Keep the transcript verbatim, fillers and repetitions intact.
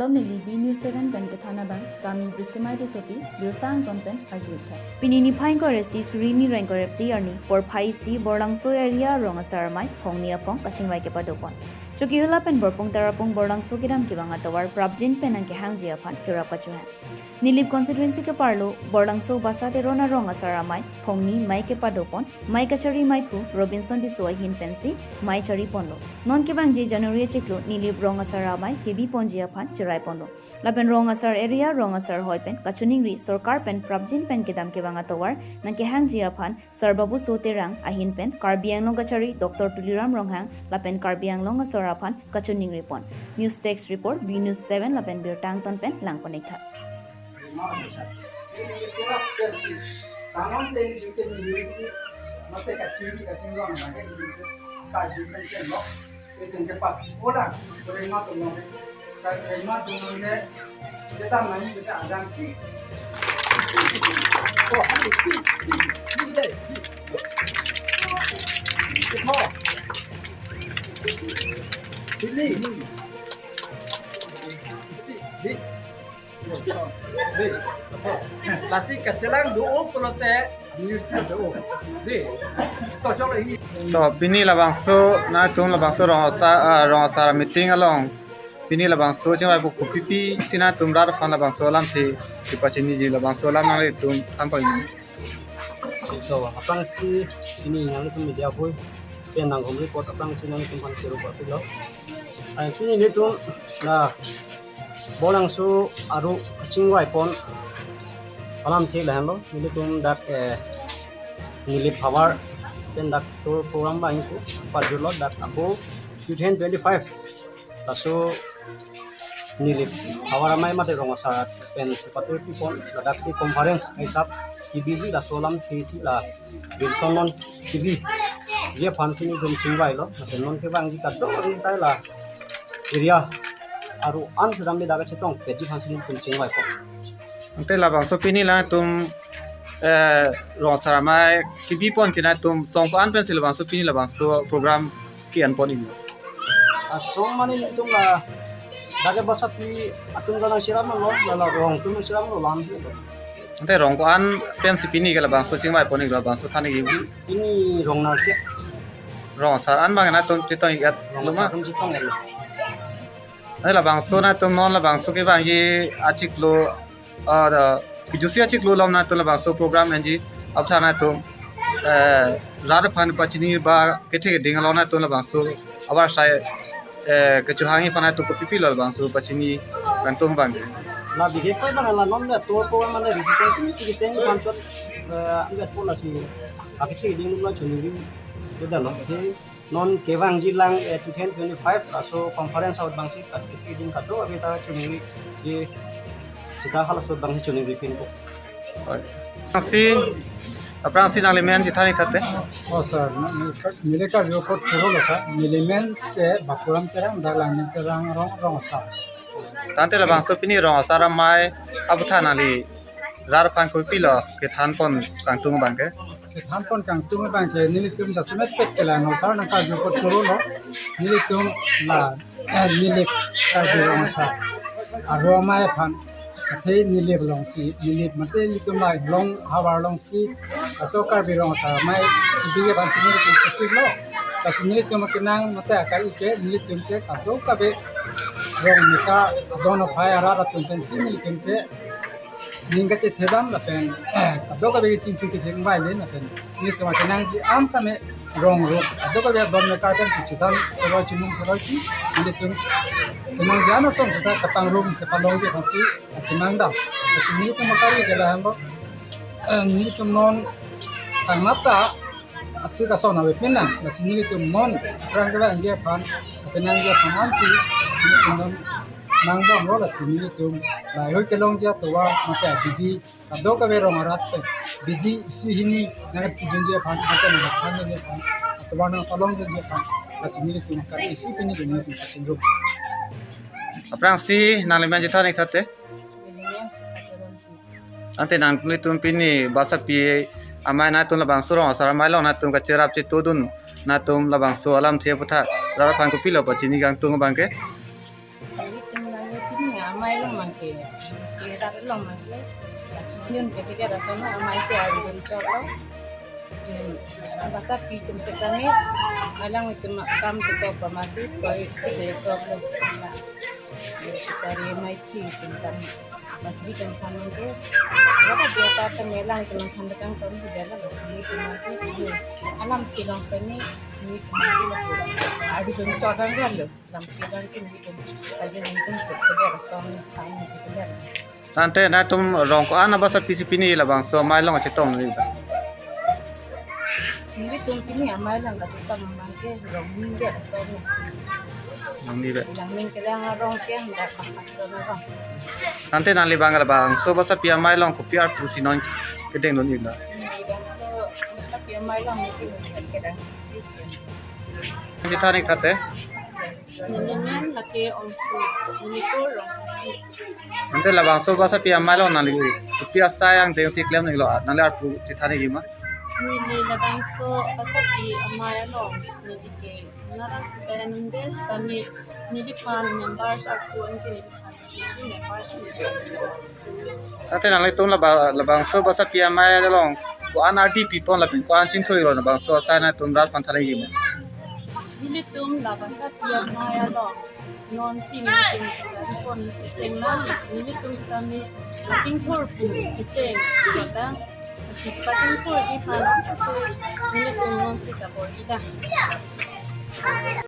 Neli B News seven pen kethan abang Sami Bristimai Tissopi, birta angton pen arju-ik tha. Pini niphai ingkoi ra isi suri hini ra ingkoi ra phli arni porphai isi Borlangso area rong asar amei phongni aphong kachingvai kepadopon. Chokihola pen Borpung Tarapung Borlangso kedam kevang atovar prapjin pen nangkehangji aphan kerap kachohang. Nilip constituency keparlo Borlangso Basa Teron arong asar amei phongni mei kepadopon, mei kachari meiphu Robinson Tisso ahin pensi mei chariponlo. Non kevangji January achiklo Nilip rong asar amei kebiponji aphan cheraiponlo. Lapen rong asar area rong asar hoi pen kachiningri, sorkar pen prapjin pen kedam kevang atovar nangkehangji aphan Sar Babuso Terang ahin pen Karbi Anglong kachari Doctor Tuliram Ronghang lapen Karbi Anglong asor aphan kachiningripon. News Desk Report, B News seven lapen birta angton pen langpon-ik tha. Lasi kachelang do-o pulote, do-o. Dei. To, chok ini. To, pini labangso, nangtum labangso rong asar, ah, rong asar meeting along pini labangso chingvaipo, kopipi si nangtum rat aphan labangso alamthe kepachiniji, labangso alam nanglitum thanpon. So, aphrangsi pini nanglitum media hoi pen nangkehumri apot aphrangsi nanglitum aphan kero patilo. Ai, pini nelitum la Borlangso aro kachingvaipon alamthe lahenlo, nelitum dak, eh, Nilip havar pen dak tour program abang ingpu pajutlo, dak ako two thousand twenty-five. Laso Nilip havar amei mate rong asar pen patur pipon, ladak si conference hisap kebiji, laso alamthe si la Wilson non kebiji aphan si nelitum chingvailo, lapen non kevangji kadokave ta la area aro an sudam de dak chetongpetji aphan si nelitum chingvaipon. Ante labangso pini latum, eh, rong asar amei kebipon ke nangtum song ko-an pensi labangso pini labangso program ke-enpon iklo? Asong mane nelitum la dak ke Basapi atum la nangcheraplo, la, la rong atum nangcheraplo, lam. Ante rong ko-an pensi pini ke labangso chingvaipon iklo, labangso than-ik ibu? Pini rong nerkep. Rong asar an abang nangtum chetong-iklo ma? Rong asar atum chetong-iklo. Ante labangso nangtum non labangso kevangji achiklo, ah, da, kejutsi achiklo along nangtum labangso program enji aphuthak nangtum, eh, rat aphan pachini ba kethe keding along nangtum labangso avarsai, eh, kechohangji aphan nangtum kopipilo labangso pachini kangtung abang? La bihek koi abang la non le tour program mane registration committee keseng aphan chot, eh, anvet pon lasi akethe keding along chiningri, kedam lo. He non kevangji lang, eh, two thousand twenty-five laso conference ahut abangsi kat-, keding kadokave ta chiningri, je sita halaso abangsi chiningripinpo. Aphrangsi, aphrangsi nangli men chethan-ik tha te. Oh, sir, na, neli ka, neli karju apot chorolo, sir. Neli men ke Bapuram Terang, dak Langning Terang rong, rong asar. Tangte labangso pini rong asar amei aphuthak nangli rat aphan kopilo kethanpon kangtung abang ke? Kethanpon kangtung abang ke nelitum jasemet pet ke la rong asar nangkarju apot chorolo. Nelitum la, eh, Nilip Karbi rong asar aro amei aphan, athe Nilip alongsi, Nilip mate nelitum la Long havar alongsi laso Karbi rong asar amei kebi aphan si nelitum chesiklo. Lasi nelitum akenang mate akai ke nelitum ke kadokave rong mekar adon aphai arat atum pensi nelitum ke ning kachethedam lapen kadokave kachingki kachingvai le lapen nelitum akenangji an tame rong ro kadokave adon mekar pen kachethan seroi chinung seroi si nelitum kenangji an asong seta kapangrum kapalongji aphansi akenangdam. Lasi nelitum akari ke lahenlo, eh, nelitum non tangmata asir kason avepin nang, lasi nelitum non aphrang kevangji aphan, akenangji aphan ansi nelitum non nangdamlo, lasi nelitum lahei kelongji atovar mate abidi kadokave rong arat pen bidi isi hini nangpidunji aphan, mate nangpidunji aphan, atovar nangpalongdunji aphan, lasi nelitum kari isi pini nelitum kachingrum. Aphrangsi nangli men chethan-ik tha te. Ante nanglitum pini Basapi amei nangtum labangso rong asar amei along nangtum kacherap chetongdun, nangtum labangso alamthe aphuthak rat aphan kopilo pachini kangtung abang ke? Nelitum la pini amei Ke, ke rat along ma ke. Yun ke ke rat asonlo, amei si arjun chotlo. Hmm, basa pi atum setame, alanglitum akam ketok pa masi, koi si ketok lo. Chari amei ki atum kam, mas bi atum kam ke. Wala dia ta atum alanglitum kam dekang kam di dalam mas bi atum ke. Alam kelong setame, ni arjun chot dan lo. Lam kedang kin bikin. Aja bikin ke, ke dia asong, time ke dia. Tangte nangtum rong ko-an abasa pi si pini labangso amei along chetongdun? Nelitum pini amei along kachetong abang ke rong ni dia asong. Rong ni be. Lam ni kelang arong ke, nda pasak don arong. Tangte nangli abang labangso basa pi amei along kopi arpu si non kedengdun? Neli labangso basa pi amei along neli kedang si. Nangli than ik tha te? Neli men lake Ongku, neli ko Rongku. Tangte labangso basa pi amei along nangli kopi asai angdeng si klemdunlo, nangli arpu chethan ikji ma? Neli labangso basa pi amei along neli ke nara kuta nungdes kami, neliphan members arpu anke neliphan members. Tangte nanglitum laba, labangso basa pi amei along ko-an ardi pipon lapen ko-an chingthur iklo, labangso asai nangtum rat aphan than ikji ma? Nelitum labasa pi amei along non si nelitum kacharipon kecheng lang, nelitum kami kachingthur pu kecheng, kadang si pachingthurji aphan si nelitum non si kabor-i dam.